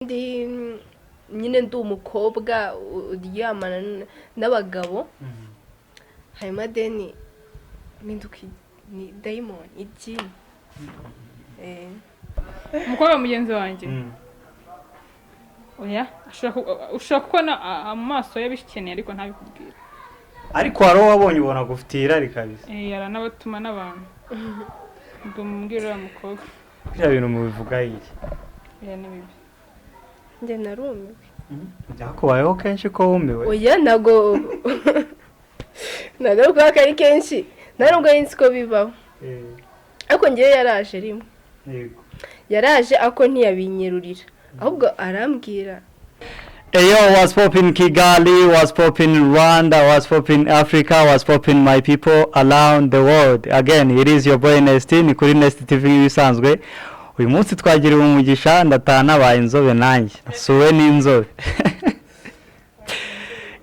Ndi nyine, ndi umukobwa uryamana n'abagabo, hanyuma then mpinduka ni dayimoni, igini. Umukobwa mugenzi wanjye, oya, ushobora kubona mu maso ye abikeneye ariko ntabikubwire. Ariko hari uwo wabonye ubona gufitiye irari kabisa? Eh, aranabatuma n'abantu ngo mumbwire uriya mukobwa. Biriya bintu mubivuga iki? Oya, ni bibi. Njye narumiwe. Byakubayeho kenshi ko wumiwe? Oya, ntabwo ari ukuvuga ko ari kenshi, nta nubwo ari nzi ko bibaho. Ariko ngewe yaraje rimwe. Yaraje ariko ntiyabinyerurira, ahubwo arambwira. Eyo, what's poppin Kigali, what's poppin Rwanda, what's poppin Africa, what's poppin my people around the world. Again, it is your boy Nesty, ni kuri Nest TV nk'ibisanzwe. Uyu munsi twagiriwe umugisha, ndataha nabaye inzobe nanjye, nasuwe n'inzobe.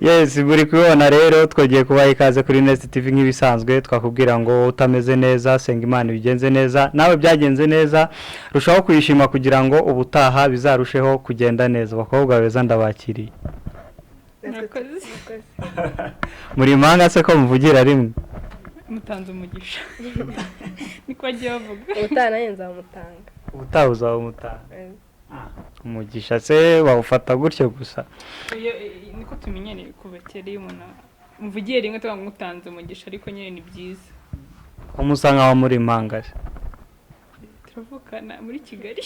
Yes, muri kubibona rero, twongeye kubaha ikaze kuri Nest TV nk'ibisanzwe. Twakubwira ngo utameze neza, senga Imana ibigenze neza, nawe byagenze neza, rushaho kuyishima kugira ngo ubutaha bizarusheho kugenda neza. Abakobwa beza, ndabakiriye. Murakoze. Murakoze. Muri impanga se ko muvugira rimwe? Mutanze umugisha, niko bagiye bavuga. Ubutaha nanjye nzamutanga. Ubutaha uzaba umutanga? Umugisha se bawufata gutyo gusa? Iyo niko tumenyereye kuva kera, iyo umuntu muvugiye rimwe tuvuga ngo mutanze umugisha, ariko nyine ni byiza. Ko musa nkaho muri impanga se? Turavukana muri Kigali.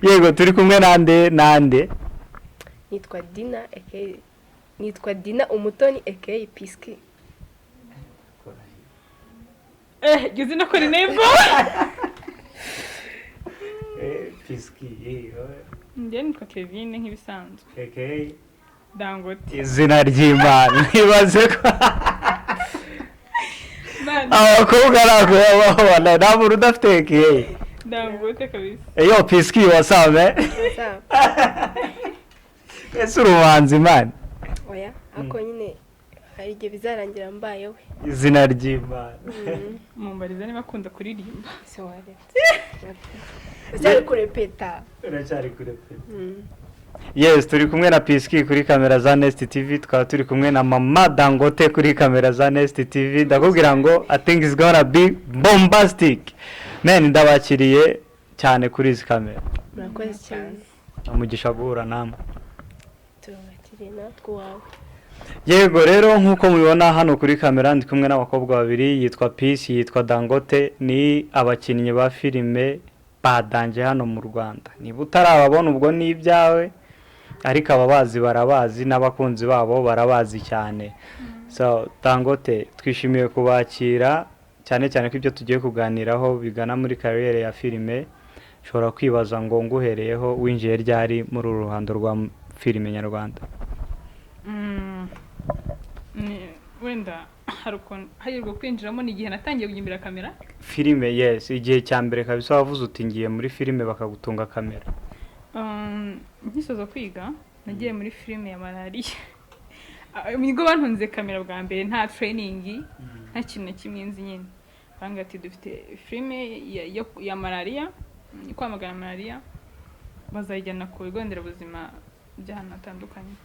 Yego, turi kumwe nande nande? Nitwa Dina aka, nitwa Dina Umutoni aka Pisiki. Eh, iryo zina ko ni nebo. Pisiki. Njye nitwa Kevin nk'ibisanzwe. Aka? Dangote. Izina ry'Imana, ibaze ko Man, abakobwa ntabwo bababona, nta muntu udafite aka. Dangote kabisa. Eyo Pisiki, wasame. Sawa. Ese uri umuhanzi, man? Oya, ariko nyine hari igihe bizarangira mbaye we. Izina ry'Imana. Mumbariza niba akunda kuririmba. Se waretse uracyari kurepeta. Uracyari kure pe. Yes, turi kumwe na Pisiki kuri kamera za Nest TV, tukaba turi kumwe na Mama Dangote kuri kamera za Nest TV. Ndakubwira ngo I think it's gonna be bombastic, man. Ndabakiriye cyane kuri izi kamera. Murakoze cyane. Umugisha guhura namwe. Turabakiriye natwe uwawe. Yego rero, nk'uko mubibona hano kuri kamera ndi kumwe n'abakobwa babiri, yitwa Peace, yitwa Dangote, ni abakinnyi ba filime badanje hano mu Rwanda. Niba utarababona ubwo ni ibyawe, ariko ababazi barabazi n'abakunzi babo barabazi cyane. So Dangote, twishimiye kubakira cyane cyane ko ibyo tugiye kuganiraho bigana muri carrière ya filime. Ushobora kwibaza ngo nguhereyeho, winjiye ryari muri uru ruhando rwa filime nyarwanda? Wenda hari ukuntu hahirwa kwinjiramo, ni igihe natangiye kujya kamera. Filime, yes, igihe cya mbere kabisa wavuze uti ngiye muri filime, bakagutunga kamera. Nkisoza kwiga nagiye muri filime ya malariya. Ah, nibwo bantunze kamera bwa mbere, nta training, nta kintu na kimwe nzi. Nyine barambwira ati dufite filime ya malariya, kwamagana malariya, bazayijyana ku bigo nderabuzima by'ahantu hatandukanye.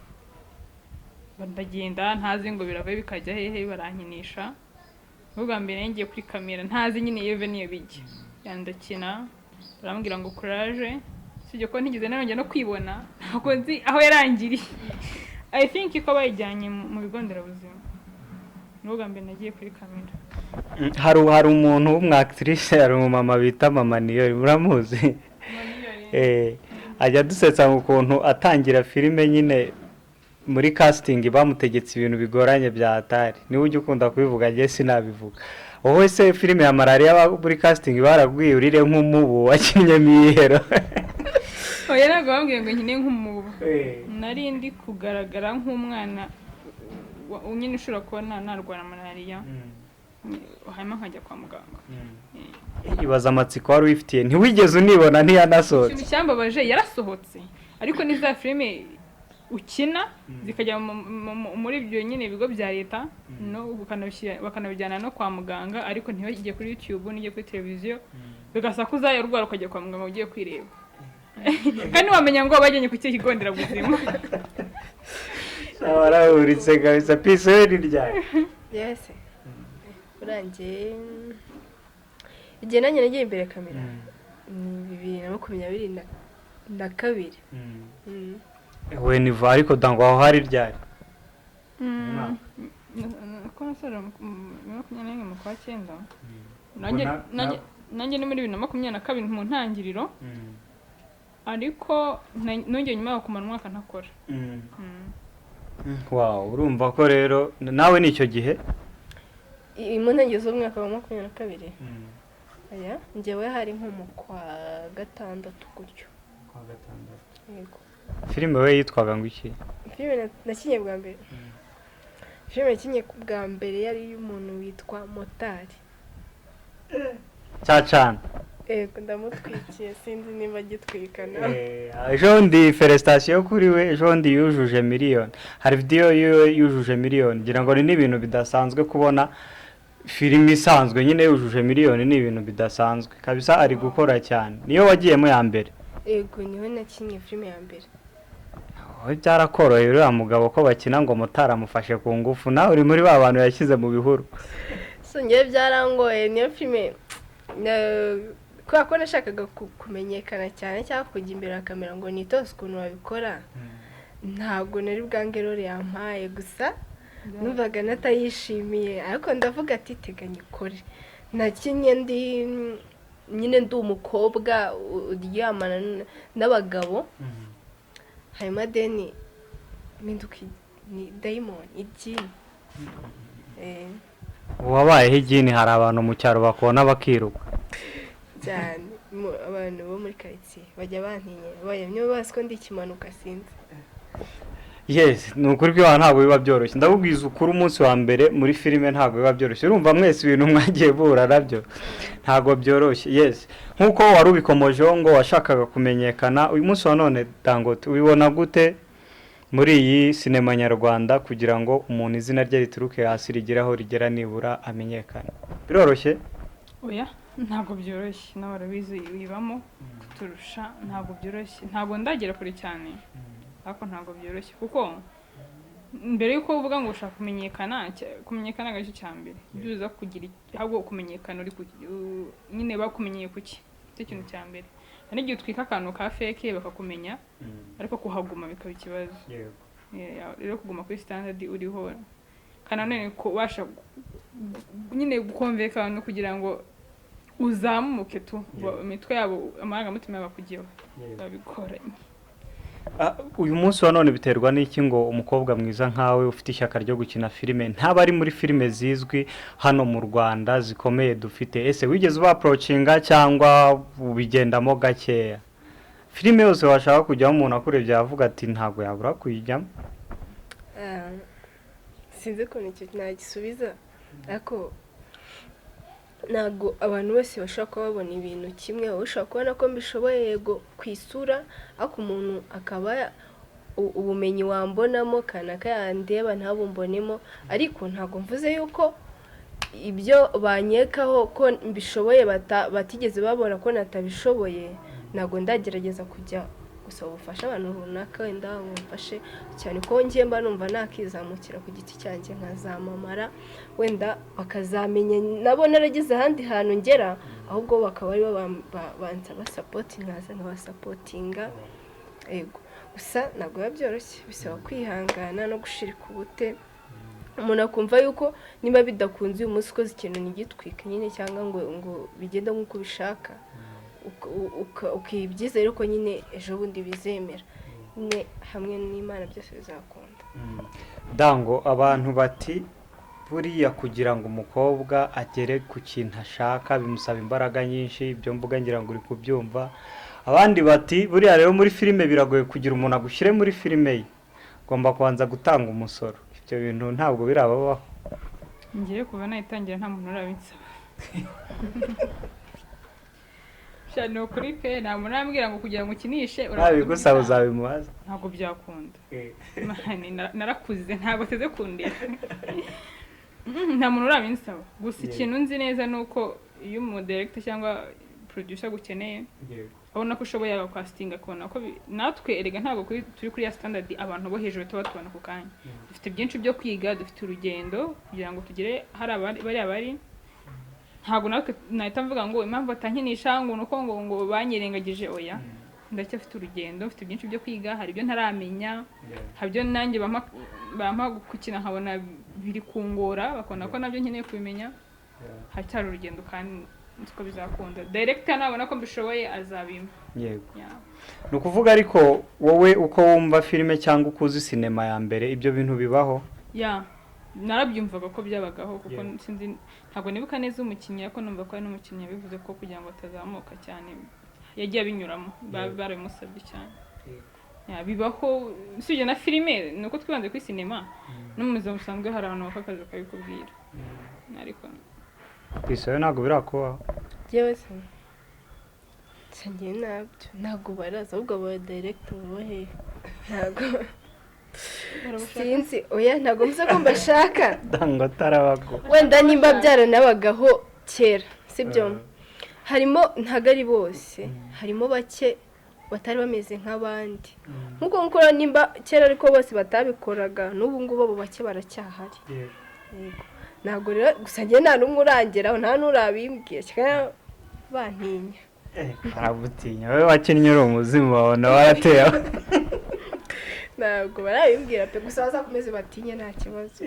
Ndagenda ntazi ngo birava bikajya hehe, barankinisha. Nibwo bwa mbere ngiye kuri kamera ntazi nyine iyo biva n'iyo bijya. Ndakina, barambwira ngo courage. Usibye ko ntigeze narongera no kwibona, ntabwo nzi aho yarangiriye. I think ko bayijyanye mu bigo nderabuzima. Nibwo bwa mbere nagiye kuri kamera. Hari umuntu w'umu actrice, hari umumama bita Mama Niyori, muramuzi? Eh, ajya adusetsa mu kuntu atangira filime nyine muri casting bamutegetse ibintu bigoranye bya atari niwe ujya ukunda kubivuga, njye sinabivuga. Wowe se filime ya malariya muri casting barabwiye urire nk'umubu, wakinnyemo ihero? Oya, ntabwo bambwiye ngo nkine nk'umubu. Nari ndi kugaragara nk'umwana nyine ushobora kuba narwara malariya, hanyuma nkajya kwa muganga. Ibaza amatsiko wari wifitiye, ntiwigeze unibona, ntiyanasohotse. Ikintu cyambabaje, yarasohotse, ariko ni za filime ukina zikajya muri ibyo nyine bigo bya leta no bakanabijyana no kwa muganga, ariko ntibajye kuri YouTube, nijye kuri televiziyo, bigasaba ko uzayarwara ukajya kwa muganga ugiye kwireba. Kandi wamenya ngo bajyanye ku kihe kigo nderabuzima. Warahuritse kabisa. Peace, we ni ryari? Yes, urangiye igihe nanjye nagiye imbere ya kamera ni 2022. We niva, ariko Dango, aho hari ryari? Ko nasoje muri 21 mu kwa cyenda. Nanjye ni muri 2022 mu ntangiriro, ariko nongeye nyuma yo kumara umwaka ntakora. Wow, urumva ko rero nawe ni icyo gihe. Mu ntangiriro z'umwaka wa 22. Aya njyewe hari nko mu kwa gatandatu gutyo. Yego. Filime we yitwaga ngo iki? Filime nakinye bwa mbere, filime nakinye bwa mbere yari iy'umuntu witwa Motari. Cyacana. Yego, ndamutwikiye, sinzi niba agitwika nawe. Ejo bundi félicitations kuri we, ejo bundi yujuje miliyoni, hari videwo yiwe yujuje miliyoni. Ngira ngo ni n'ibintu bidasanzwe kubona filime isanzwe nyine yujuje miliyoni, ni ibintu bidasanzwe kabisa. Ari gukora cyane. Niyo wagiyemo ya mbere? Yego, niwe nakinnye filime ya mbere. Wowe byarakoroheye. Uriya mugabo ko bakina ngo motari amufashe ku ngufu, nawe uri muri ba bantu yashyize mu bihuru. So njyewe byarangoye. Niyo filime kubera ko nashakaga kumenyekana cyane cyangwa kujya imbere ya kamera ngo nitoze ukuntu babikora. Ntabwo nari bwange role yampaye, gusa numvaga natayishimiye, ariko ndavuga ati: "Teganya ikore." Nakinnye ndi nyine ndi umukobwa uryamana n'abagabo, hanyuma then mpinduka ni dayimoni, igini. Wabayeho igini. Hari abantu mu cyaro bakubona bakiruka. Cyane. Abantu bo muri karitsiye bajya bantinya, bajya niba bazi ko ndi ikimanuka, sinzi. Yes, ni ukuri ko ntabwo biba byoroshye. Ndabubwiza ukuri, umunsi wa mbere muri filime ntabwo biba byoroshye. Urumva mwese ibintu mwagiye buhura nabyo ntabwo byoroshye. Yes, nk'uko wari ubikomojeho ngo washakaga kumenyekana, uyu munsi wa none, Dangote, ubibona gute muri iyi sinema nyarwanda? Kugira ngo umuntu izina rye rituruke hasi rigere aho rigera, nibura amenyekane, biroroshye? Oya, ntabwo byoroshye, nawe urabizi, uyibamo kuturusha. Ntabwo byoroshye, ntabwo ndagera kure cyane, ariko ntabwo byoroshye, kuko mbere y'uko uvuga ngo ushaka kumenyekana, kumenyekana ntabwo aricyo cya mbere. Ibyo uza kugira ahubwo kumenyekana uri nyine bakumenyeye kuki, nicyo kintu cya mbere. Hari n'igihe utwika akantu ka fake bakakumenya, ariko kuhaguma bikaba ikibazo. Yeah, rero kuguma kuri standard uriho, kandi nanone kubasha nyine gukonveka abantu kugira ngo uzamuke tu imitwe yabo, amarangamutima yabo akugeho, biba bigoranye. Ah, uyu munsi wa none biterwa n'iki ngo umukobwa mwiza nkawe ufite ishyaka ryo gukina filime ntaba ari muri filime zizwi hano mu Rwanda zikomeye dufite? Ese wigeze uba approachinga cyangwa ubigendamo gakeya? Filime yose washaka kujyamo, umuntu akurebye yavuga ati ntabwo yabura kuyijyamo. Ah, sinzi ukuntu icyo nagisubiza, ariko ntabwo abantu bose bashobora kuba babona ibintu kimwe. Wowe ushobora kubona ko mbishoboye, yego, ku isura, ariko umuntu akaba ubumenyi wambonamo kanaka yandeba ntabumbonemo. Ariko ntabwo mvuze yuko ibyo banyekaho ko mbishoboye batigeze babona ko natabishoboye. Ntabwo ndagerageza kujya gusaba ubufasha abantu runaka wenda ngo mfashe cyane, ko ngiye mba numva nakizamukira ku giti cyanjye, nkazamamara, wenda bakazamenya nabo narageze ahandi hantu ngera, ahubwo bakaba aribo bansaba support, nkaza nkabasupportinga. Yego, gusa ntabwo biba byoroshye, bisaba kwihangana no gushirika ubute, umuntu akumva yuko niba bidakunze uyu munsi, ukoze ikintu ntigitwike nyine cyangwa ngo bigende nk'uko ubishaka, ukiha ibyizere ko nyine ejo bundi bizemera nyine, hamwe n'Imana byose bizakunda. Dango, abantu bati buriya kugira ngo umukobwa agere ku kintu ashaka bimusaba imbaraga nyinshi. Ibyo mvuga ngira ngo uri kubyumva. Abandi bati buriya rero muri filime biragoye kugira umuntu agushyire muri filime ye, ugomba kubanza gutanga umusoro. Ibyo bintu ntabwo birababaho? Ngiye kuva nayitangira nta muntu urabinsaba. Sha, ni ukuri pe, nta muntu urambwira ngo kugira ngo ukinishe nabigusaba uzabimubaza? Ntabwo byakunda. Mani, narakuze, ntabwo teze kundera. Nta muntu urabinsaba. Gusa ikintu nzi neza ni uko iyo umudirector cyangwa producer agukeneye, abona ko ushoboye agacastinga, akabona ko natwe erega ntabwo turi kuri ya standard abantu bo hejuru tuba tubona ako kanya. Dufite byinshi byo kwiga, dufite urugendo kugira ngo tugere hari abari bariya bari. Ntabwo natwe nahita mvuga ngo impamvu batankinisha ngo ni uko ngo banyirengagije. Oya, ndacyafite urugendo, mfite byinshi byo kwiga, hari ibyo ntaramenya, hari ibyo nanjye bampa gukina nkabona biri kungora, bakabona ko nabyo nkeneye kubimenya. Haracyari urugendo kandi nzi ko bizakunda. Director nabona ko mbishoboye azabimpa. Yeah. Ni ukuvuga ariko wowe uko wumva filime cyangwa uko uzi sinema ya mbere, ibyo bintu bibaho? Ya, narabyumvaga ko byabagaho kuko sinzi, ntabwo nibuka neza umukinnyi, ariko numva ko ari n'umukinnyi yabivuze ko kugira ngo atazamuka cyane yagiye abinyuramo, barabimusabye cyane. Ya, bibaho. Usibye na filime, ni uko twibanze kuri sinema, no mu buzima busanzwe hari abantu bakora akazi bakabikubwira, ariko Ku isi ntabwo birakubaho? Njyewe se njye nabyo ntabwo baraza, ahubwo aba director baba hehe? Ntabwo sinzi, oya, ntabwo mvuze ko mbashaka. Dangote arabago. Wenda nimba byaranabagaho kera, sibyo? Harimo, ntabwo ari bose, harimo bake batari bameze nk'abandi nk'uko nkora. Nimba kera ariko bose batabikoraga, n'ubu ngubu abo bake baracyahari. Yego. Ntabwo rero, gusa njye nta n'umwe urangeraho, nta n'urabimbwira cyangwa bantinya. Baragutinya wowe wakinnye uri umuzimu, babona warateye. Ntabwo barabimbwira pe, gusa bazakomeze batinye, nta kibazo.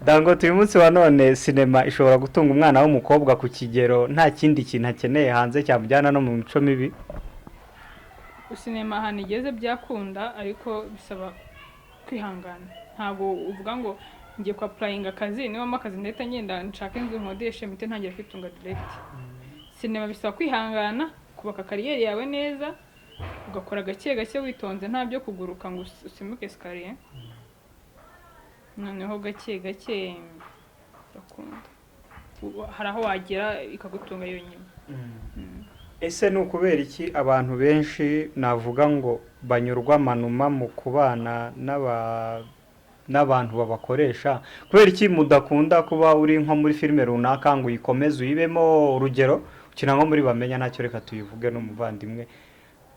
Dangote, uyu munsi wa none sinema ishobora gutunga umwana w'umukobwa ku kigero nta kindi kintu akeneye hanze cyamujyana no mu mico mibi? Sinema ahantu igeze byakunda, ariko bisaba kwihangana. Ntabwo uvuga ngo ngiye kwa applyinga akazi, niba akazi ndahita ngenda nshaka inzu nkodeshe mpite ntangira kwitunga direct. Sinema bisaba kwihangana, kubaka career yawe neza, ugakora gake gake witonze, nta byo kuguruka ngo usimbuke escalier. Noneho gake gake urakunda, hari aho wagera ikagutunga yonyine. Ese ni ukubera iki abantu benshi navuga ngo banyurwa manuma mu kubana n'abantu babakoresha? Kubera iki mudakunda kuba uri nko muri filime runaka ngo uyikomeze uyibemo? Urugero, ukina nko muri Bamenya, ntacyo reka tuyivuge n'umuvandimwe,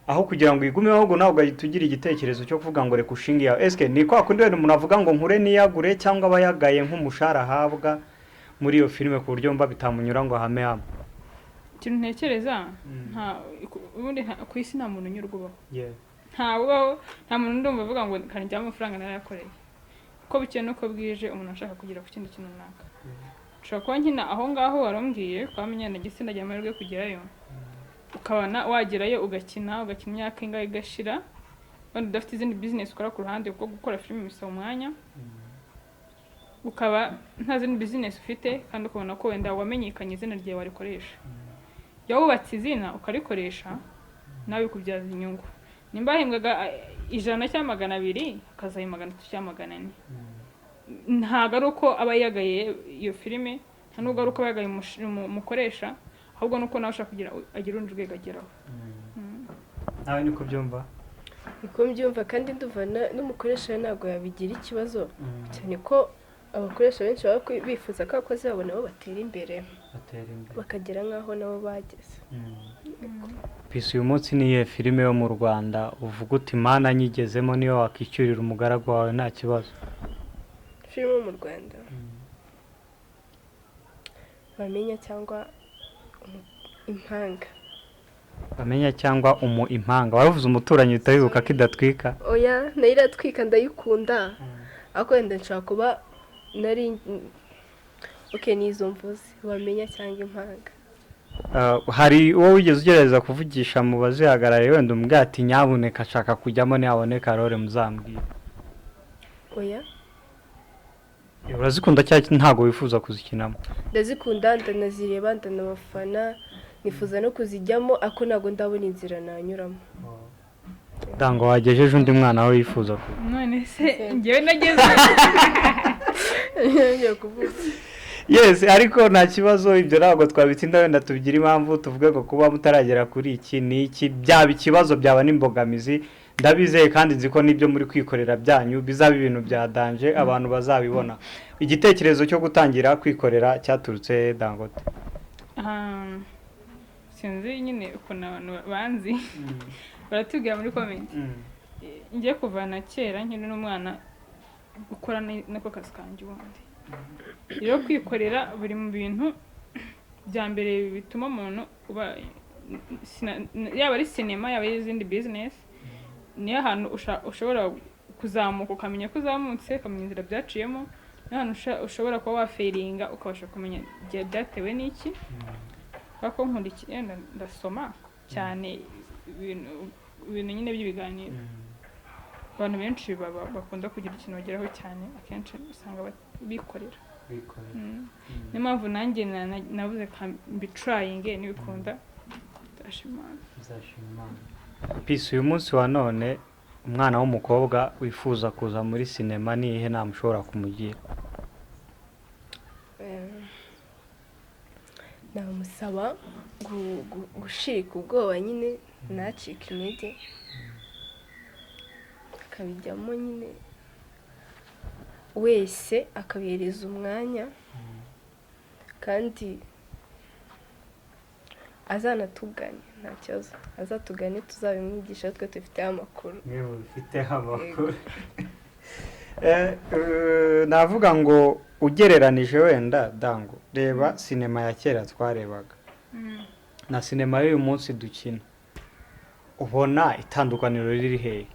aho kugira ngo uyigumeho ahubwo nawe ugahita ugira igitekerezo cyo kuvuga ngo reka ushinge iyawe. Ese ni kwa kundi wenda umuntu avuga ngo nkure niyagure, cyangwa aba yagaye nk'umushahara ahabwa muri iyo filime ku buryo mba bitamunyura ngo ahame hamwe? Ikintu ntekereza, nta ubundi ku isi nta muntu unyurwa ubaho, nta ubaho, nta muntu ndumva avuga ngo kanjyamo amafaranga narayakoreye. Uko bukeye n'uko bwije umuntu ashaka kugera ku kindi kintu runaka. Nshobora kuba nkina aho ngaho warambwiye kwa Munyana gisi, ndagira amahirwe yo kugerayo, ukabona wagerayo ugakina, ugakina imyaka ingahe igashira, wenda udafite izindi business ukora ku ruhande, kuko gukora filime bisaba umwanya, ukaba nta zindi business ufite, kandi ukabona ko wenda wamenyekanye, izina ryawe warikoresha. Iyo wubatse izina ukarikoresha nawe bikubyaza inyungu. Nimba wahembwaga 100 cyangwa 200, hakazayo 300 cyangwa 400. Ntabwo ari uko aba yagaye iyo filime, nta nubwo ari uko aba yagaye umukoresha, ahubwo ni uko nawe ushaka kugira agira urundi rwego ageraho. Nawe niko byumva? Niko mbyumva, kandi ndumva n'umukoresha we ntabwo yabigira ikibazo, cyane ko abakoresha benshi baba bifuza ko abakozi babo nabo batera imbere, batera imbere, bakagera nk'aho nabo bageze. Peace, uyu munsi ni iyihe filime yo mu Rwanda uvuga uti mana nyigezemo niyo wakishyurira umugaragu wawe nta kibazo? Filime yo mu Rwanda, Bamenya cyangwa Impanga. Bamenya cyangwa Impanga. Waravuze Umuturanyi uhita wibuka ko idatwika. Oya, nayo iratwika, ndayikunda, ariko wenda nshobora kuba nari ok nizo mvuze, Bamenya cyangwa Impanga. Hari uwo wigeze ugerageza kuvugisha mu bazihagarariye, wenda umubwira ati nyabuneka ashaka kujyamo, ntihaboneka role muzambwira? Oya. Urazikunda cyangwa ntabwo wifuza kuzikinamo? Ndazikunda, ndanazireba, ndanabafana, nifuza no kuzijyamo, ariko ntabwo ndabona inzira nanyuramo. Ndango wagejeje undi mwana we yifuza kuba. None se njyewe nageze Ngiye kuvuga. Yes, ariko nta kibazo, ibyo ntabwo twabitinda. Wenda tubigire impamvu tuvuge ngo kuba mutaragera kuri iki n'iki byaba ikibazo, byaba n'imbogamizi. Ndabizeye kandi nzi ko n'ibyo muri kwikorera byanyu bizaba ibintu bya danger, abantu bazabibona. Igitekerezo cyo gutangira kwikorera cyaturutse, Dangote? Ah, Sinzi nyine ukuntu abantu banzi, baratubwira muri comment. Njye kuva na kera nkiri n'umwana, gukora nako kazi kanjye. Ubundi rero kwikorera buri mu bintu bya mbere bituma umuntu uba yaba ari sinema, yaba ari izindi business, niyo hantu ushobora kuzamuka ukamenya ko uzamutse, ukamenya inzira byaciyemo. Niyo hantu ushobora kuba wafailinga ukabasha kumenya igihe byatewe n'iki. Kubera ko nkurikiye, ndasoma cyane ibintu nyine by'ibiganiro. Abantu benshi bakunda kugira ikintu bageraho cyane, akenshi usanga bikorera. Niyo mpamvu nanjye navuze ka mbitryinge, nibikunda ndashima Imana. Peace, uyu munsi wa none umwana w'umukobwa wifuza kuza muri sinema, ni iyihe nama ushobora kumugira? Namusaba gushirika ubwoba nyine, ntacike intege, akabijyamo nyine wese, akabihereza umwanya, kandi azanatugane, nta kibazo, azatugane tuzabimwigisha, twe dufiteho amakuru. Mwe mubifiteho amakuru. Navuga ngo ugereranije wenda, Dango, reba sinema ya kera twarebaga na sinema y'uyu munsi dukina, ubona itandukaniro riri hehe?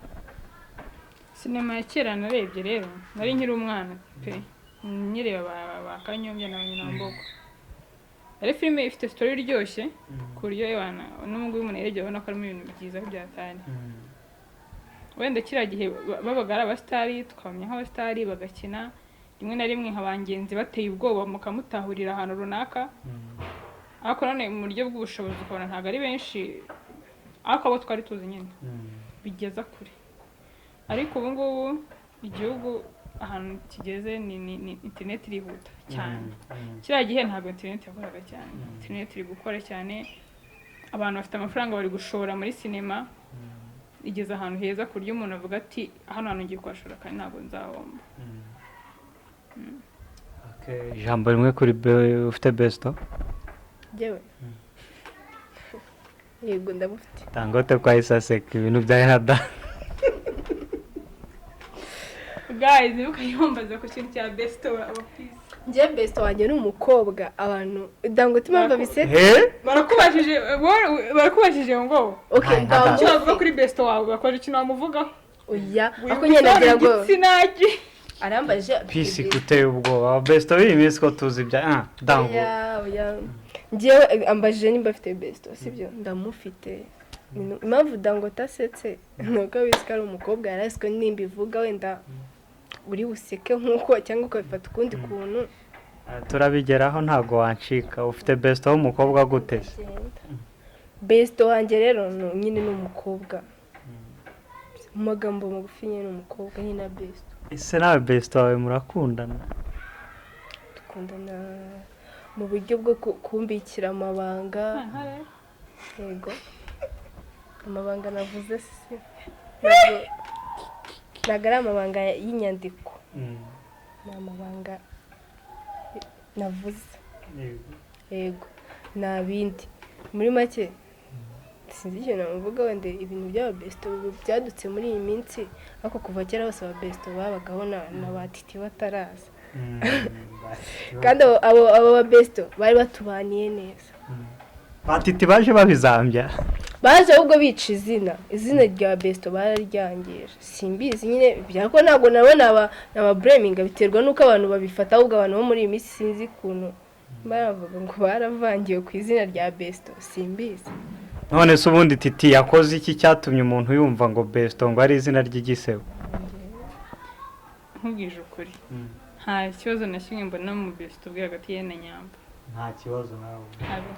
Sinema ya kera narebye rero nari nkiri umwana pe, nkireba ba Kanyombya na Nyinambogo. Ari filime ifite story iryoshye ku buryo ebana n'ubwo umuntu yarebye abona ko harimo ibintu byiza byatari. Wenda kiriya gihe babaga ari abasitari, tukabamenya nk'abasitari, bagakina rimwe na rimwe nka bangenzi bateye ubwoba, mukamutahurira ahantu runaka. Ariko none mu buryo bw'ubushobozi ukabona ntabwo ari benshi, ariko abo twari tuzi nyine bigeza kure. Ariko ubu ngubu igihugu ahantu kigeze ni interineti irihuta cyane. Kiriya gihe ntabwo interineti yakoraga cyane. Interineti iri gukora cyane, abantu bafite amafaranga bari gushora muri sinema, igeze ahantu heza ku buryo umuntu avuga ati: "Hano hantu ngiye kuhashora kandi ntabwo nzahomba." Ijambo rimwe kuri ufite besto? Njyewe yego, ndamufite. Dangote kwa aseka ibintu bya Enada. Guys, ntimukayombaze ku kintu cya besto wa Peace. Njye besto wanjye ni umukobwa. Abantu, Dangote, impamvu abiseka he? Barakubajije, barakubajije ngo Okay. Nta, nta. Icyo bavuga kuri besto wawe, bakoze ikintu wamuvugaho. Oya, ako nyine nagira ngo igitsina ge. Arambajije. Peace, kuteye ubwoba, besto b'iyi minsi ko tuzi ibya Dango. Oya, oya, njyewe ambajije nimba afite besto, sibyo? Ndamufite. Impamvu Dangote asetse ni uko abizi ko ari umukobwa, yari azi ko nimba ivuga wenda uri buseke nk'uko cyangwa ukabifata ukundi kuntu. Turabigeraho, ntabwo wancika. Ufite besto w'umukobwa gute se? Besto wanjye rero nyine ni umukobwa. Mu magambo magufi nyine ni umukobwa nyine na besto. Ese nawe besto wawe murakundana? Dukundana mu buryo bwo kumbikira amabanga. Yego, amabanga navuze si ntabwo ari amabanga y'inyandiko, ni amabanga navuze. Yego, nta bindi. Muri make sinzi ikintu namuvuga. Wenda ibintu by'aba besto byadutse muri iyi minsi, ariko kuva kera hose aba besto babagaho na ba Titi bataraza, kandi abo ba besto bari batubaniye neza. Batiti baje babizambya. Baje ahubwo bica izina rya besto, bararyangije. Simbizi nyine byako, ntabwo nabo naba blaminga, biterwa n'uko abantu babifata. Ahubwo abantu bo muri iyi minsi sinzi ukuntu baravuga ngo baravangiwe ku izina rya besto, simbizi. None se ubundi Titi yakoze iki cyatumye umuntu yumva ngo besto ngo ari izina ry'igisebo? Nkubwije ukuri, nta kibazo na kimwe mbona mu besto bwe hagati ye na Nyambo. Nta kibazo nawe? Habe.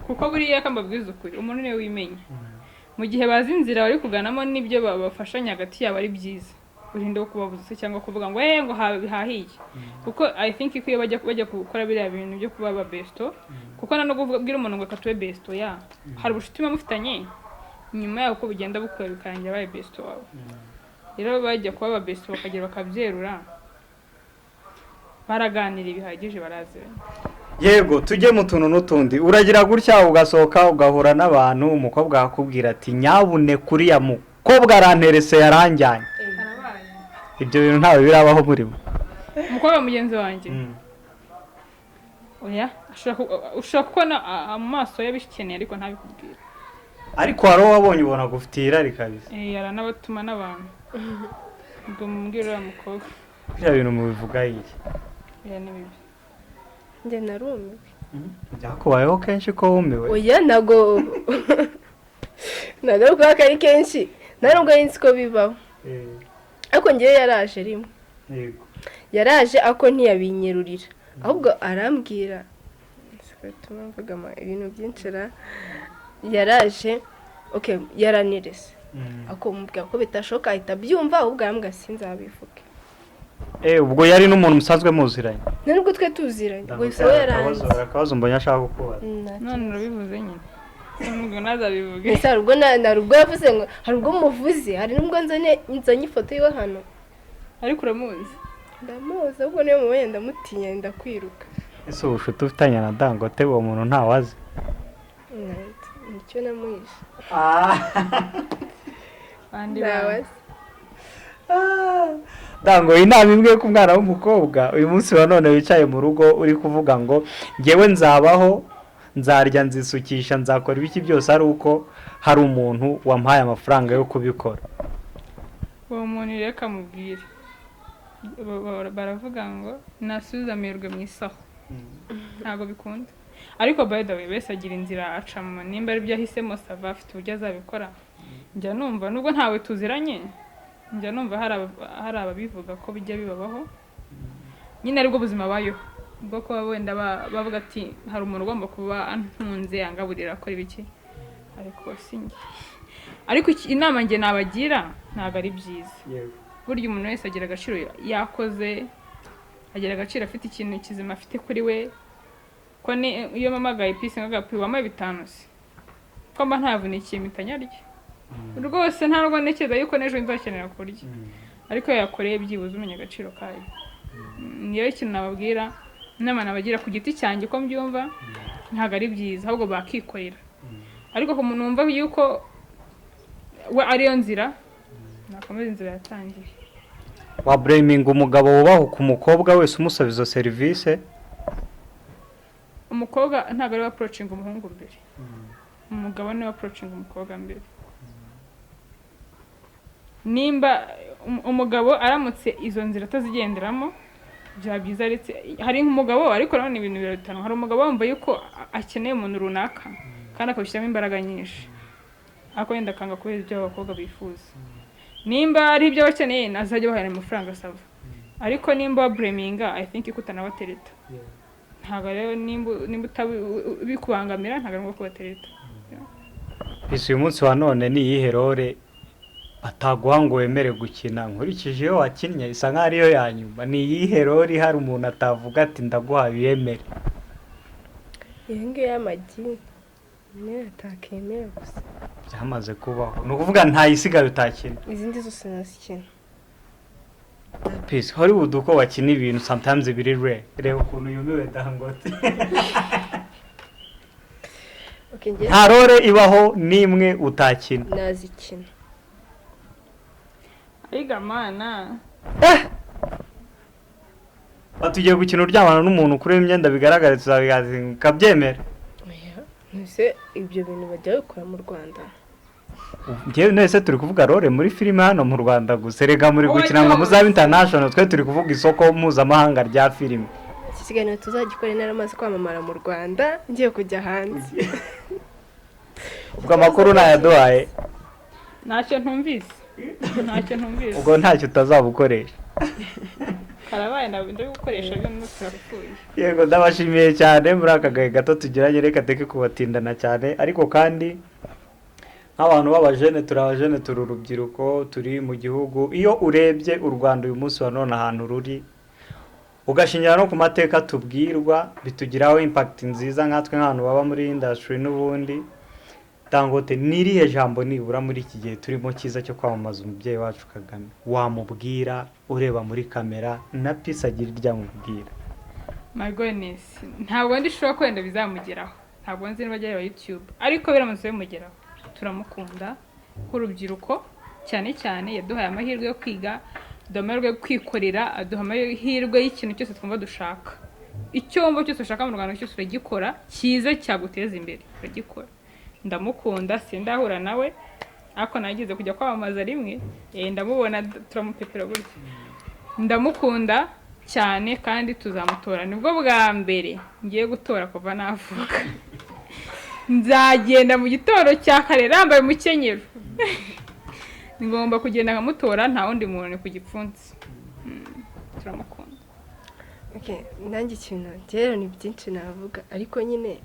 Kuko buriya kambabwiza ukuri, umuntu niwe wimenya mu gihe bazi inzira bari kuganamo n'ibyo bafashanya hagati yabo ari byiza. Urinde wo kubabuza se cyangwa kuvuga ngo ngo hahiye, kuko I think ko iyo bajya gukora biriya bintu byo kuba aba besto, kuko na no kubwira umuntu ngo reka tube besto, ya hari ubucuti muba mufitanye nyuma yaho, uko bugenda bukura bikarangira abaye besto wawe. Rero bajya kuba aba besto bakagera bakabyerura, baraganira bihagije, baraziranye. Yego, tujye mu tuntu n'utundi. Uragira gutya ugasohoka ugahura n'abantu, umukobwa akakubwira ati: "Nyabune kuriya mukobwa aranterese, yaranjyanye." Karabaye. Ibyo bintu ntawe birabaho muri bo? Umukobwa mugenzi wanjye? Oya, ushobora kubona mu maso ye abikeneye ariko ntabikubwire. Ariko hari uwo wabonye ubona gufitiye irari kabisa? Eh, aranabatuma n'abantu ngo mubwire uriya mukobwa. Biriya bintu mubivuga iki? Oya, ni bibi. Njye narumiwe. Byakubayeho kenshi ko wumiwe? Oya, ntabwo ari ukuvuga ko ari kenshi, nta nubwo ari nzi ko bibaho. Ariko ngewe yaraje rimwe. Yaraje ariko ntiyabinyerurira, ahubwo arambwira, bituma mvuga ibintu byinshi ra. Yaraje, okay, yaranirese, ariko mubwira ko bitashoboka, ahita abyumva, ahubwo arambwira sinzabivuge. Eh, ubwo yari n'umuntu musanzwe muziranye? Nta nubwo twe tuziranye gusa, we yaranze. Hari akabazo mbonye ashaka kukubaza. Nta None kibazo. urabivuze nyine, ubwo ntazabivuge. Ese hari ubwo hari ubwo yavuze ngo hari ubwo muvuze, hari n'ubwo nzanye ifoto yiwe hano. Ariko uramuzi? Ndamuzi, ahubwo niyo mubonye ndamutinya, ndakwiruka. Ese ubushuti ufitanye na Dangote, uwo muntu ntawazi? Nicyo namuhishe. Bandi bantu. Ntawazi. Dango, inama imwe ku mwana w'umukobwa uyu munsi wa none wicaye mu rugo, uri kuvuga ngo: "Ngewe nzabaho, nzarya, nzisukisha, nzakora ibiki byose ari uko hari umuntu wampaye amafaranga yo kubikora." Uwo muntu rero akamubwira, baravuga ngo nasubize amerwe mu isaho, ntabwo bikunda. Ariko by the way, wese agira inzira acamo. Nimba ari byo ahisemo, ça va, afite uburyo azabikora. Njya numva, nubwo ntawe tuziranye, njya numva hari ababivuga ko bijya bibabaho nyine, aribwo buzima bayeho bwo kuba wenda bavuga ati: "Hari umuntu ugomba kuba antunze, angaburira, akora ibiki." Ariko si njye. Ariko inama njye nabagira, ntabwo ari byiza. Burya umuntu wese agira agaciro yakoze, agira agaciro afite ikintu kizima afite kuri we. Ko ni iyo mpamagaye Peace nkaga: "Pi, wampaye 5 se?" Ko mba ntavunikiye, mpita nyarya rwose. Nta nubwo ntekereza yuko n'ejo nzakenera kurya. Ariko iyo yakoreye, byibuze umenya agaciro kayo. Niyo ikintu nababwira, inama nabagira ku giti cyanjye uko mbyumva, ntabwo ari byiza, ahubwo bakikorera. Ariko ku muntu wumva yuko we ariyo nzira, nakomeza inzira yatangiye. Wabureminga umugabo wubahuka umukobwa wese umusaba izo serivisi? Umukobwa ntabwo ari we approachinga umuhungu mbere, umugabo niwe approachinga umukobwa mbere. Nimba umugabo aramutse izo nzira atazigenderamo, byaba byiza aretse. Hari nk'umugabo, ariko nanone ibintu birarutana. Hari umugabo wumva yuko akeneye umuntu runaka kandi akabishyiramo imbaraga nyinshi, ariko wenda akanga kubera ibyo abakobwa bifuza. Nimba ari ibyo bakeneye, nazajya bahera amafaranga, ça va. Ariko nimba wabureminga, I think ko utanabatereta. Ntabwo rero nimba bikubangamira, ntabwo ari ngombwa kubatereta. Ese uyu munsi wa none ni iyihe role bataguha ngo wemere gukina? Nkurikije iyo wakinnye, isa nkaho ariyo ya nyuma. Ni iyihe role ihari umuntu atavuga ati: "Ndaguha wiyemere"? Iyo ngiyo y'amagi niyo atakemera gusa. Byamaze kubaho, ni ukuvuga ntayisigaye utakina? Izindi zose nazikina. Peace, Hollywood uko bakina ibintu sometimes biri rare. Reba ukuntu yumiwe Dangote. Okay, njye Nta role ibaho n'imwe utakina? Nazikina. Ayiga mana! Tugiye gukina uryamana n'umuntu kuri imyenda bigaragara, tuzabigaza ukabyemera? Oya, ese ibyo bintu bajya babikora mu Rwanda? Njyewe nese turi kuvuga role muri filime hano mu Rwanda gusa. Rega muri gukina ngo Oya. muzabe international, twe turi kuvuga isoko mpuzamahanga rya filime. Iki kiganiro tuzagikora naramaze kwamamara mu Rwanda, ngiye kujya hanze. Ubwo amakuru nayaduhaye. Ntacyo ntumvise, ntacyo ntumvise. Ubwo ntacyo utazabukoresha. Karabaye, ndabigukoresha bino, turapfuye. Yego, ndabashimiye cyane muri aka gahe gato tugiranye. Reka teke kubatindana cyane, ariko kandi nk'abantu b'abajene, turi abajene, turi urubyiruko, turi mu gihugu. Iyo urebye u Rwanda uyu munsi wa none ahantu ruri, ugashingira no ku mateka tubwirwa, bitugiraho impact nziza nkatwe nk'abantu baba muri industry n'ubundi. Dangote, ni irihe jambo nibura muri iki gihe turimo cyiza cyo kwamamaza umubyeyi wacu Kagame wamubwira ureba muri kamera, na Peace agira iryo amubwira? My goodness, ntabwo ndi sure ko wenda bizamugeraho, ntabwo nzi niba ajya areba YouTube, ariko biramutse bimugeraho, turamukunda nk'urubyiruko. Cyane cyane yaduhaye amahirwe yo kwiga, aduha amahirwe yo kwikorera, aduha amahirwe y'ikintu cyose twumva dushaka. Icyo wumva cyose ushaka mu Rwanda cyose uragikora, cyiza cyaguteza imbere uragikora. Ndamukunda. Sindahura nawe, ariko nageze kujya kwamamaza rimwe, ndamubona, turamupepera gutya. Ndamukunda cyane kandi tuzamutora. Nibwo bwa mbere ngiye gutora kuva navuka. Nzagenda mu gitondo cya kare nambaye umukenyero. Ngomba kugenda nkamutora, nta wundi muntu, ni ku gipfunsi. Turamukunda. Okay, nanjye ikintu rero ni byinshi navuga, ariko nyine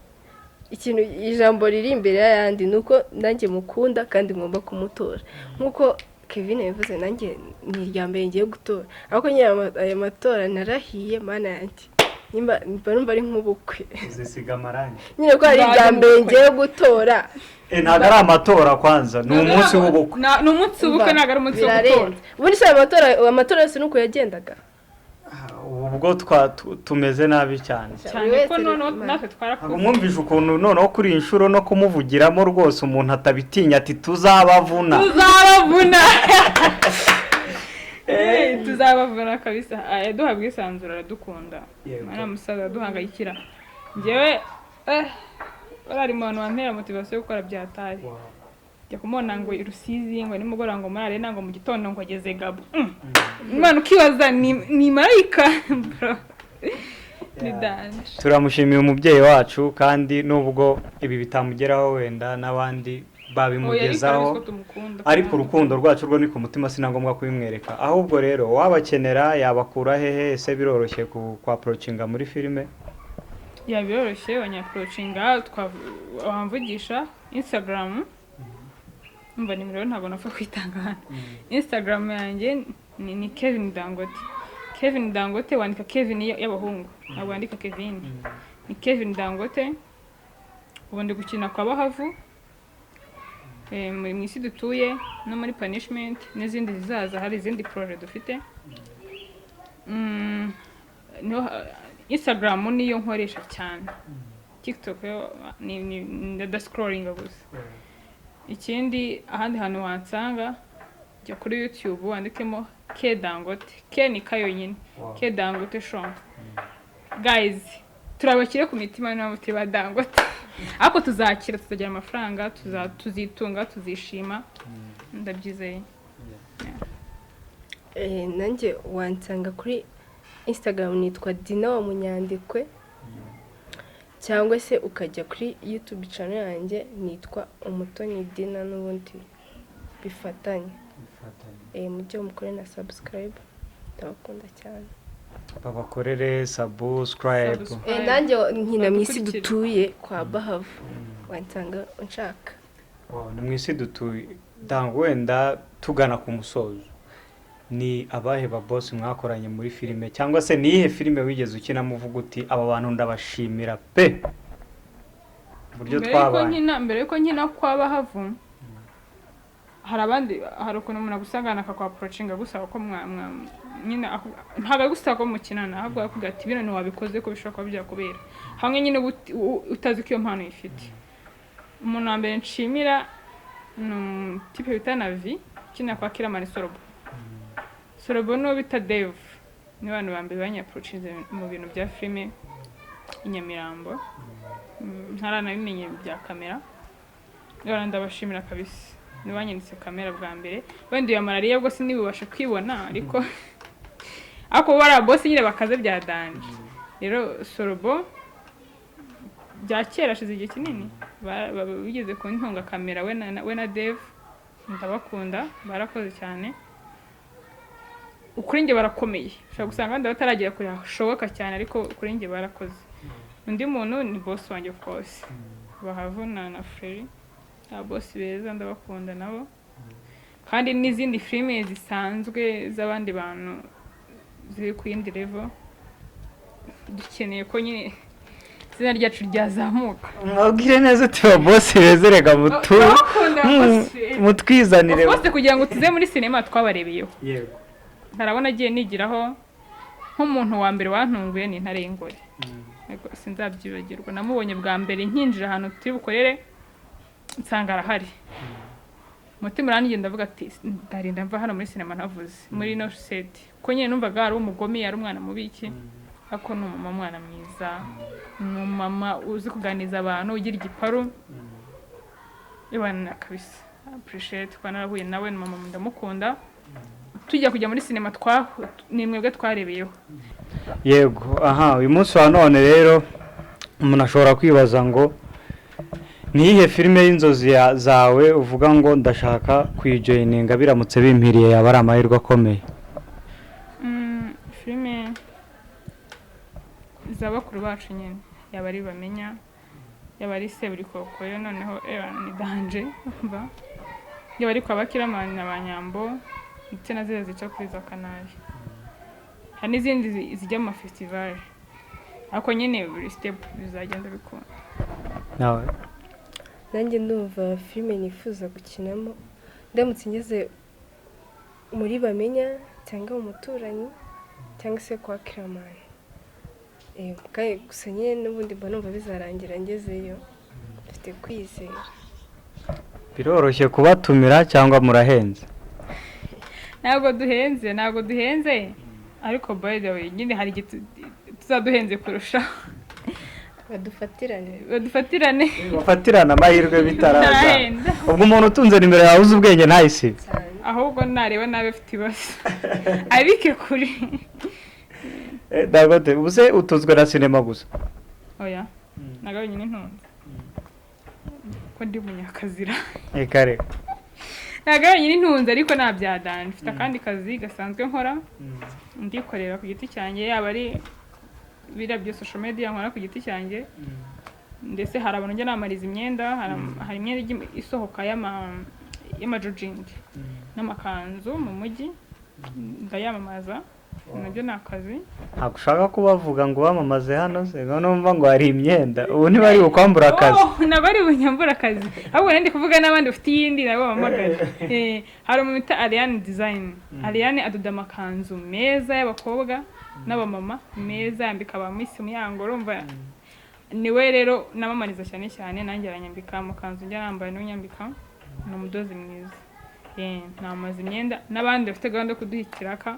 ikintu, ijambo riri imbere y'ayandi ni uko nanjye mukunda kandi ngomba kumutora. Nk'uko Kevin yabivuze, nanjye ni irya mbere ngiye gutora, ariko nyine aya matora narahiye, Mana yanjye, nimba mba numva ari nk'ubukwe. Uzisiga amarangi. Nyine ko ari irya Nzajya mu mbere bukwe. ngiye gutora. Ntabwo ari amatora kwanza, ni umunsi w'ubukwe. Ni umunsi w'ubukwe, ntabwo ari umunsi wo gutora. Birarenze. Ubundi se aya matora, amatora yose ni uko yagendaga? Ubwo tumeze nabi cyane. Cyane Buri ko wese noneho Imana. natwe Ntabwo twarakuze. mwumvise ukuntu noneho kuri iyi nshuro no kumuvugiramo rwose umuntu atabitinya, ati tuzabavuna. Tuzabavuna. Tuzabavuna kabisa. Yaduha ubwisanzure, aradukunda. Mwana musaza aduhangayikira. Njyewe bari mu bantu bantera motivation yo gukora byataye. Jya kumubona ngo i Rusizi, ngo nimugoroba, ngo muri arena, ngo mu gitondo ngo ageze Gabo. Imana, ukibaza ni marayika, bro, ni danger. Turamushimiye umubyeyi wacu, kandi nubwo ibi bitamugeraho, wenda n'abandi babimugezaho. Oya, ariko tumukunda. Ariko urukundo rwacu rwo ni ku mutima, si na ngombwa kubimwereka. Ahubwo rero wabakenera yabakura hehe? Ese biroroshye ku approachinga muri filime? Ya, biroroshye, wanyapproachinga, wamvugisha Instagram. Umva, nimero ntabwo napfa kwitanga hano. Instagram yanjye ni Kevin Dangote. Kevin Dangote, wandika Kevin y'abahungu, ntabwo wandika Kevin, ni Kevin Dangote. Ubu ndi gukina kwa Bahavu, mu isi dutuye no muri Punishment n'izindi zizaza. Hari izindi projet dufite. Niho, Instagram niyo nkoresha cyane. TikTok yo ni ndascrollinga gusa. Ikindi, ahandi hantu wansanga, jya kuri YouTube wandikemo K Dangote. K ni K yonyine. K Dangote Show. Guys, turabakire ku mitima niba turi ba Dangote, ariko tuzakira, tuzagira amafaranga, tuzitunga, tuzishima, ndabyizeye. Nanjye wansanga kuri Instagram, nitwa Dina wa Munyandikwe, cyangwa se ukajya kuri YouTube channel yanjye, nitwa Umutoni Dina, n'ubundi bifatanye. Mujye mukore na subscribe, ndabakunda cyane. Babakorere subscribe. Subscribe. Nanjye nkina mu isi Badukurikire. dutuye kwa Bahavu, wansanga unshaka. Wow, ni mu isi dutuye. Danga, wenda tugana ku musozo, ni abahe ba boss mwakoranye muri filime, cyangwa se ni iyihe filime wigeze ukinamo uvuga uti aba bantu ndabashimira pe, uburyo Mbere yuko twabanye? nkina, mbere yuko nkina kwa Bahavu, hari abandi, hari ukuntu umuntu agusangana akakwapproachinga gusaba ko mwa nyine ntabwo ari gusaba ko mukinana, ahubwo arakubwira ati bino ntiwabikoze, ko bishobora kuba byakubera hamwe nyine uba utazi ko iyo mpano uyifite. Umuntu wa mbere nshimira ni umutipe bita Navi ukina kwa Kiramani Sorobo. Sorobo n'uwo bita Dave, ni abantu ba mbere banyapproachinze mu bintu bya filime i Nyamirambo. Ntaranabimenye bya kamera. Rero ndabashimira kabisa, ntibanyanditse kamera bwa mbere. Wenda iyo malariya bwo sinibubashe kwibona, ariko bariya boss nyine bakaze bya danger. Rero Sorobo bya kera, ashize igihe kinini, bigeze kuntunga kamera, we na Dave. Ndabakunda, barakoze cyane. Kuri njye barakomeye. Ushobora gusanga abandi bataragera kure hashoboka cyane, ariko kuri njye barakoze. Undi muntu ni boss wanjye, of course, Bahavu na Freri, aba boss beza, ndabakunda nabo. Kandi n'izindi filime zisanzwe z'abandi bantu ziri ku yindi level, dukeneye ko nyine izina ryacu ryazamuka. Mwabwire neza uti ba boss beza, reka mutu Ndabakunda, boss beza. mutwizanire. Of course, kugira ngo tuze muri sinema twabarebeyeho. Yego. Ntarabona agiye nigiraho. Nk'umuntu wa mbere wantunguye ni Intare y'Ingore. Ariko sinzabyibagirwa, namubonye bwa mbere nkinjira ahantu turi bukorere, nsanga arahari, umutima urangiye, ndavuga ati: "Ndarinda mva hano muri sinema ntavuze muri ino set." Ko nyine numvaga ari umugome, ari umwana mubi iki, ariko ni umumama, umwana mwiza, ni umumama uzi kuganiriza abantu, ugira igiparu ibana kabisa. Appreciate kuba narahuye nawe, ni mama, ndamukunda. Tujya kujya muri sinema twa ni mwebwe twarebeyeho. Yego, aha uyu munsi wa none rero umuntu ashobora kwibaza ngo ni iyihe filime y'inzozi zawe uvuga ngo ndashaka kuyijoininga, biramutse bimpiriye yaba ari amahirwe akomeye? Filime za bakuru bacu nyine, yaba ari Bamenya, yaba ari Seburikoko yo noneho ewa ni danger umva, yaba ari kwa Bakiramani na ba Nyambo, ndetse na ziriya zica kuri za Canal. Hari n'izindi zijya mu mafestival, ariko nyine buri step bizagenda bikunda. Nawe? Nanjye ndumva filime nifuza gukinamo, ndamutse ngeze muri Bamenya cyangwa mu Muturanyi cyangwa se kwa Kiramani. Kandi gusa nyine n'ubundi mba numva bizarangira ngezeyo, mfite kwizera. Biroroshye kubatumira cyangwa murahenze? Ntabwo duhenze, ntabwo duhenze, ariko by the way nyine hari igihe tuzaduhenze kurushaho. Badufatirane. Badufatirane. Bafatirana amahirwe bitaraza. Bitarahenda. Ubwo umuntu utunze nimero yawe uzi ubwenge ntayisibe. Cyane. Ahubwo nareba nabi afite ibibazo abike kure. Dangote, ubu se utunzwe na sinema gusa? Oya, ntabwo wenyine ntunze, ko ndi munyakazira. Reka reka. Ntabwo wenyine ntunze, ariko nta bya danger, mfite akandi kazi gasanzwe nkora, ndikorera ku giti cyanjye, yaba ari biriya bya social media nkora ku giti cyanjye, ndetse hari abantu njya namariza imyenda, hari imyenda ijya isohoka y'amajojingi n'amakanzu mu mujyi, ndayamamaza, nabyo ni akazi. Ntabwo ushaka kubavuga ngo bamamaze hano se? Ngo numva ngo hari imyenda, ubu ntibari bukwambura akazi? Oh, ntabwo ari bunyambura akazi, ahubwo nari ndi kuvuga n'abandi bafite iyindi nabo bampamagara. Hari umuntu bita Ariane Design. Ariane adoda amakanzu meza y'abakobwa n'abamama meza, yambika ba Miss Muyango, urumva niwe rero namamariza cyane cyane, nanjye aranyambika amakanzu njya nambaye, niwe unyambika, ni umudozi mwiza. Namamaza imyenda n'abandi bafite gahunda yo kuduha ikiraka,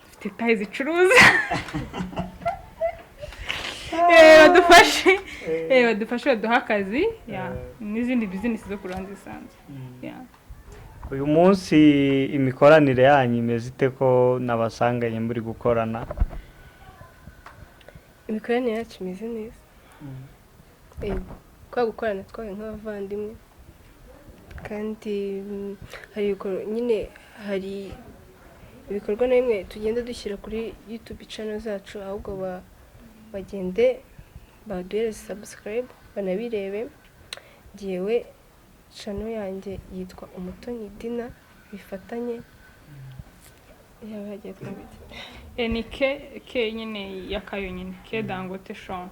dufite taille zicuruza. Badufashe baduhe akazi ya, n'izindi business zo ku ruhande zisanzwe. Ya. Uyu munsi imikoranire yanyu imeze ite, ko nabasanganye muri gukorana? Imikoranire yacu imeze neza. Yego, kwa gukorana twabaye nk'abavandimwe, kandi hari ibikorwa nyine, hari ibikorwa na bimwe tugenda dushyira kuri YouTube channel zacu, ahubwo bagende baduhereze subscribe banabirebe. Jyewe channel yanjye yitwa Umutoni Dina, bifatanye, yaba yagiye twabite. Ni ke ke nyine ya kayo nyine, ke Dangote Shon.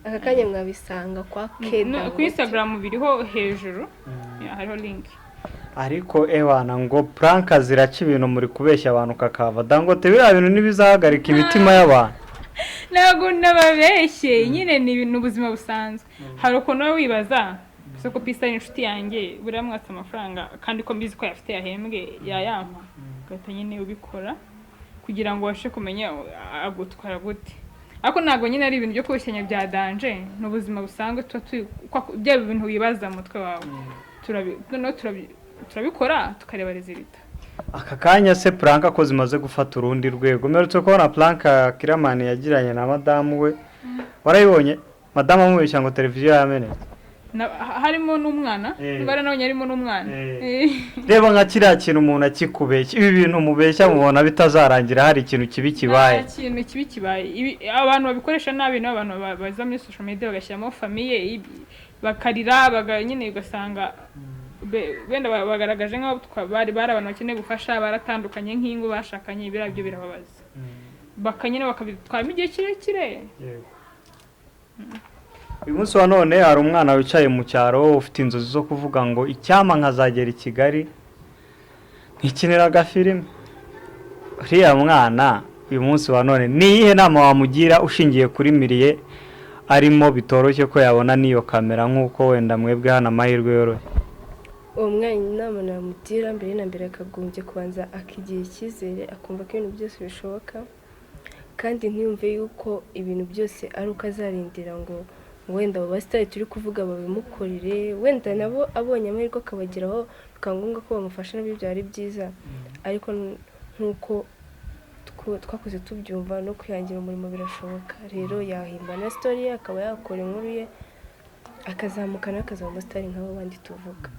Aka kanya mwabisanga kwa ke No, kuri Instagram biriho hejuru. Ya, hariho link. Ariko ewana, ngo prank ziraca ibintu, muri kubeshya abantu kakava. Dangote, biriya bintu ntibizahagarika imitima y'abantu? Ntabwo nababeshye nyine, ni ibintu ubuzima busanzwe. Hari ukuntu uba wibaza ese ko Pisa ari inshuti yanjye, buriya mwatse amafaranga kandi ko mbizi ko yafite yahembwe yayampa, ugahita nyine ubikora kugira ngo ubashe kumenya agutwara gute. Ariko ntabwo nyine ari ibintu byo kubeshyanya bya danger, ni ubuzima busanzwe tuba turi bya bintu wibaza mu mutwe wawe, noneho turabikora tukareba résultat. Aka kanya se prank ko zimaze gufata urundi rwego? Mperutse kubona prank Kiramani yagiranye na madamu we, warayibonye? Madamu amubeshya ngo televiziyo yamenetse. Harimo n'umwana. Niba nabonye harimo n'umwana. Reba nka kiriya kintu umuntu akikubeshya, ibi bintu mubeshya mubona bitazarangira hari ikintu kibi kibaye? Nta kintu kibi kibaye. Abantu babikoresha nabi ni abantu baza muri social media bagashyiramo famille bakarira nyine ugasanga wenda bagaragaje nk'aho bari abantu bakeneye ubufasha, baratandukanye nk'ingo bashakanye, biriya byo birababaza, nyine bakabitwaramo igihe kirekire. Uyu munsi wa none hari umwana wicaye mu cyaro ufite inzozi zo kuvuga ngo icyampa nkazagera i Kigali nkikinira agafilime, uriya mwana Uyu munsi wa none ni iyihe nama wamugira ushingiye kuri milieu arimo, bitoroshye ko yabona n'iyo kamera nk'uko wenda mwebwe hano amahirwe yoroshye? Uwo mwanya, inama namugira, mbere na mbere akagombye kubanza akigira icyizere, akumva ko ibintu byose bishoboka, kandi ntiyumve yuko ibintu byose ari uko azarindira ngo wenda abo basitari turi kuvuga babimukorere. Wenda nabo abonye amahirwe akabageraho, bikaba ngombwa ko bamufasha, nabyo byaba ari byiza. Ariko nk'uko twakuze tubyumva, no kwihangira umurimo birashoboka. Rero yahimba na story ye, akaba yakora inkuru ye, akazamuka nawe akazaba umusitari nk'abo bandi tuvuga.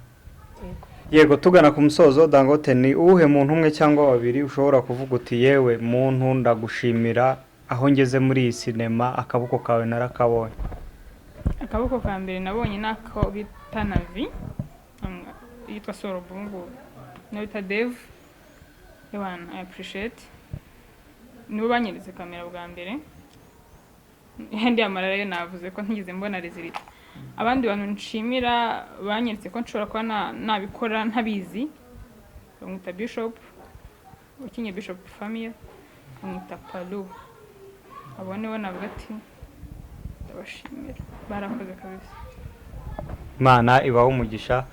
Yego. Yego, tugana ku musozo, Dangote, ni uwuhe muntu umwe cyangwa babiri ushobora kuvuga uti: "Yewe muntu, ndagushimira, aho ngeze muri iyi sinema akaboko kawe narakabonye"? Akaboko ka mbere nabonye ni ako bita Navi, yitwa Sorobo ubu ngubu, niyo bita Dev. Ewana, I appreciate, nibo banyeretse kamera bwa mbere. Yandi amarara yo navuze ko ntigeze mbona résultat. Abandi bantu nshimira banyeretse ko nshobora kuba nabikora ntabizi, bamwita Bishop ukinye, Bishop Famille, bamwita Palu. Abo nibo navuga ati ndabashimira, barakoze kabisa. Imana ibahe umugisha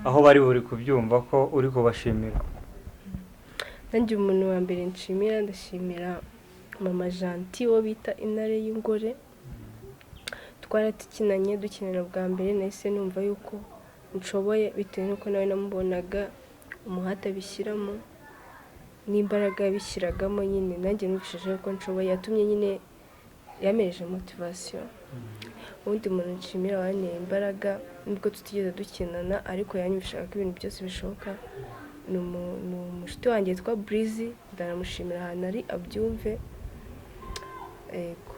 aho bari buri kubyumva ko uri kubashimira. Nanjye umuntu wa mbere nshimira, ndashimira mama Janti, wo bita Intare y'Ingore. Twaratukinanye, dukinana bwa mbere nahise numva yuko nshoboye, bitewe n'uko nawe namubonaga umuhate abishyiramo n'imbaraga yabishyiragamo. Nyine nanjye numvishije ko nshoboye, yatumye nyine yamereje motivation. Ubundi muntu nshimira wanteye imbaraga, nubwo tutigeze dukinana ariko yanyumvishaga ko ibintu byose bishoboka, ni umushuti wanjye witwa Burizi. Ndanamushimira ahantu ari abyumve. Yego,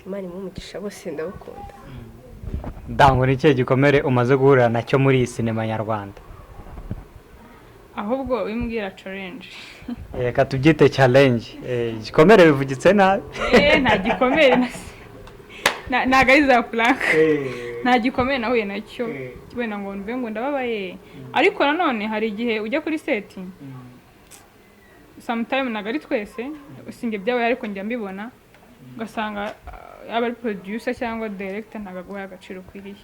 Imana imuhe umugisha, bose ndabakunda. Dango, ni ikihe gikomere umaze guhurira nacyo muri iyi sinema nyarwanda? Ahubwo wimbwira challenge. Reka tubyite challenge. Igikomere bivugitse nabi. Nta gikomere ntabwo ari za prank. Nta gikomere nahuye nacyo wenda ngo mve ngo ndababaye. Ariko nanone hari igihe ujya kuri set, sometime, ntabwo ari twese, sinjye byabaye ariko njya mbibona, ugasanga yaba ari producer cyangwa director ntabwo aguhaye agaciro ukwiriye.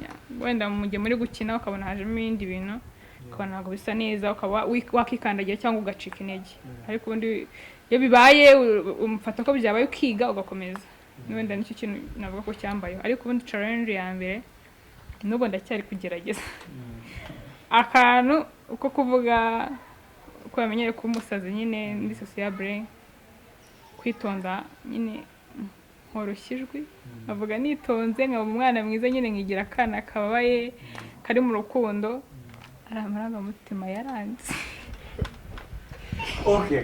Yeah. Wenda mu gihe muri gukina ukabona hajemo ibindi bintu, ukabona ntabwo bisa neza, ukaba wakikandagira cyangwa ugacika intege. Ariko ubundi iyo bibaye umufata ko byabaye, ukiga, ugakomeza. Wenda nicyo kintu navuga ko cyambayeho. Ariko ubundi challenge ya mbere, n'ubu ndacyari kugerageza akantu ko kuvuga uko bamenyere kuba umusazi nyine muri sociable, kwitonda nyine, nkoroshya ijwi, nkavuga nitonze, nkaba umwana mwiza nyine, nkigira akana kababaye kari mu rukundo. Ari amarangamutima yaranze.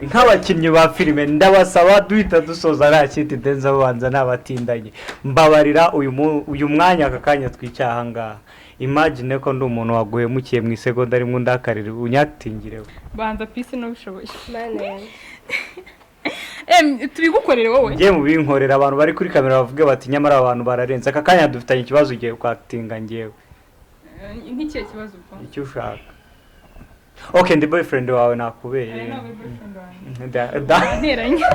Nk'abakinnyi ba filime, ndabasaba duhita dusoza, nta kindi ndenza, babanza nabatindanye. Mbabarira uyu mwanya, aka kanya twicaye aha ngaha, imagine ko ndi umuntu waguhemukiye mu isegonda rimwe, undakarire, unyatingirewe. Banza Peace n'ubishoboye. Mana yanjye! Tubigukorere wowe. Njye mu binkorera, abantu bari kuri kamera bavuge bati: "Nyamara aba bantu bararenze." Aka kanya dufitanye ikibazo, ugiye kwakitinga ngewe. Nk'ikihe kibazo ubwo? Icyo ushaka. Okay, ndi boyfriend wawe, nakubeye. Aya ntabwo ari boyfriend wanjye. Da. Utanteranya,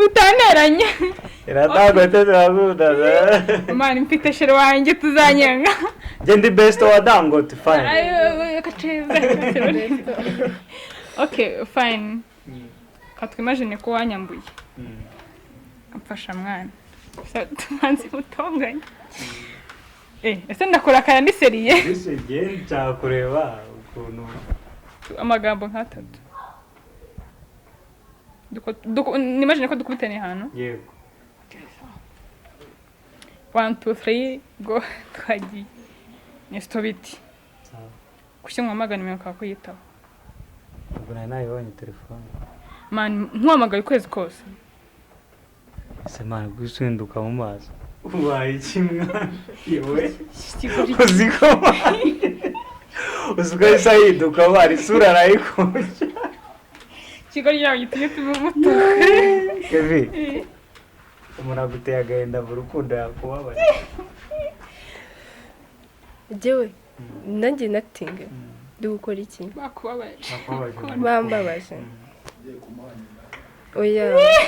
utanteranya. Iradangote turakundana. Imana, mfite chéri wanjye, tuzanyanga. Njye ndi best wa Dangote, fine. Ayo, kaceza. Okay, fine, katwimagine ko wanyambuye. Mfasha mwana. Gusa tubanze mutonganye. Ese ndakora akaya ndi sérieux? Mbese njye nshaka kureba ukuntu Amagambo nk'atatu. Nimagine ko dukubitaniye ahantu. Yego. One, two, three, go! Twagiye. Ni stobiti. Kuki nkuhamagara nimero ukaba kuyitaba? Ubwo nari nayibonye telefone. Man, nkuhamagaye ukwezi kose. Ese man, gusinduka mu maso ubaye iki mwana yewe? Ikigoryi. Uzi ko uzi ko ahise ahinduka bari isura arayikunje. Ikigoryi yawe gitumye tumutuka. Kevin, umuntu aguteye agahinda mu rukundo yakubabaye. Njyewe nanjye natinga ndi gukora iki? Bakubabaje. Bambabaje. Ugiye kumuha nyina. Oya,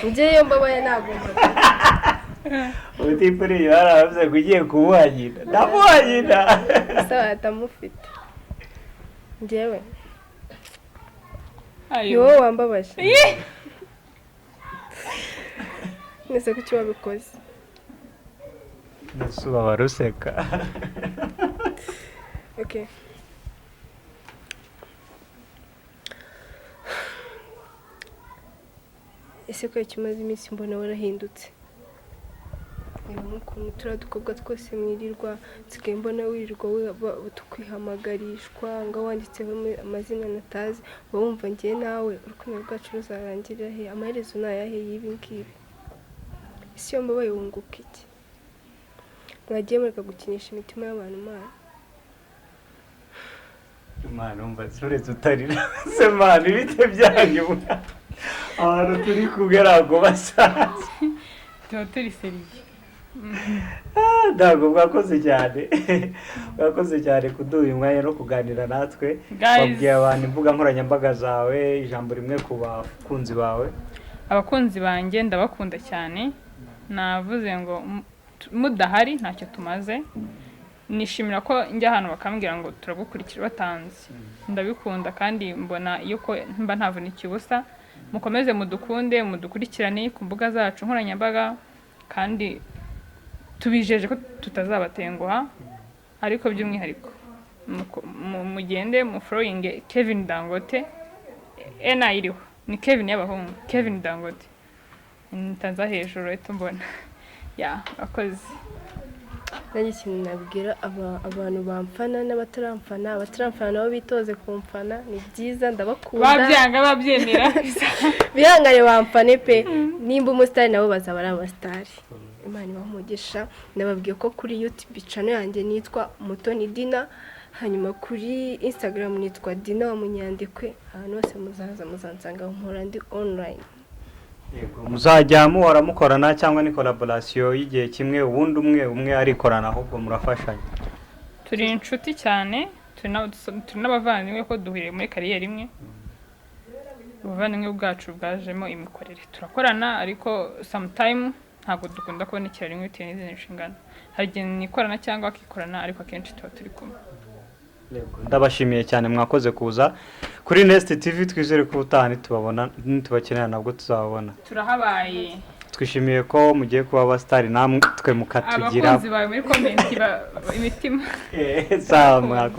njye iyo mbabaye ntabwo mbabaye. Ubutipe uriya yaravuze ngo ugiye kumuha nyina, ndamuha nyina. Ese watamufite njyewe ni Ayo. wowe wambabaje. Mwese kuki wabikoze? Ese ubabara useka? Okay. Ese ko ikimaze iminsi mbona warahindutse? Reba nk'ukuntu turiya dukobwa twose mwirirwa, nsigaye mbona wirirwa tukwihamagarishwa ngo wanditseho amazina natazi. Uba wumva njye nawe urukundo rwacu ruzarangirira he? Amaherezo ni ayahe y'ibi ngibi? Ese iyo mbabaye wunguka iki? Mwagiye mureka gukinisha imitima y'abantu, Mana? Imana, umva, uretse utarira se Mana, ibite byanyu abantu turi kumwe ntabwo basaza. Tuba turi sérieux. Ntabwo, mwakoze cyane, mwakoze cyane kuduha uyu mwanya no kuganira natwe. Guys. Wabwiye abantu imbuga nkoranyambaga zawe, ijambo rimwe ku bakunzi bawe. Abakunzi banjye ndabakunda cyane. Navuze ngo mudahari ntacyo tumaze. Nishimira ko njya ahantu bakambwira ngo turagukurikira batanze, ndabikunda kandi mbona iyo ko mba ntavunikiye ubusa. Mukomeze mudukunde, mudukurikirane ku mbuga zacu nkoranyambaga, kandi tubijeje ko tutazabatenguha. Ariko by'umwihariko mugende mufollowinge Kevin Dangote, ena iriho ni Kevin y'abahungu, Kevin Dangote ntanza hejuru uhita umbona ya akoze. Nanjye ikintu nabwira abantu bamfana n'abataramfana, abataramfana nabo bitoze kumfana, ni byiza, ndabakunda. Babyanga babyemera. Bihangane bamfane pe. Nimba umusitari nabo bazaba ari abasitari. Imana ibahe umugisha. Nababwiye ko kuri YouTube channel yanjye nitwa Mutoni Dina, hanyuma kuri Instagram nitwa Dina wa Munyandikwe. Ahantu hose muzaza muzansanga, mpora ndi online. Yego, muzajya muhora mukorana cyangwa ni collaboration y'igihe kimwe, ubundi umwe umwe arikorana, ahubwo murafashanya? Turi inshuti cyane, turi n'abavandimwe ko duhuriye muri carrière imwe. Ubuvandimwe bwacu bwajemo imikorere, turakorana, ariko sometime ntabwo dukunda kubonekera rimwe bitewe n'izindi nshingano. Hari igihe nikorana cyangwa akikorana, ariko akenshi tuba turi kumwe. Yego, ndabashimiye cyane, mwakoze kuza kuri Nest TV. Twizere ko ubutaha nitubabona, nitubakenera nabwo tuzababona. Turahabaye. Twishimiye ko mugiye kuba abasitari namwe twe mukatugira. Abakunzi bawe muri comment imitima. Sawa, mwakoze.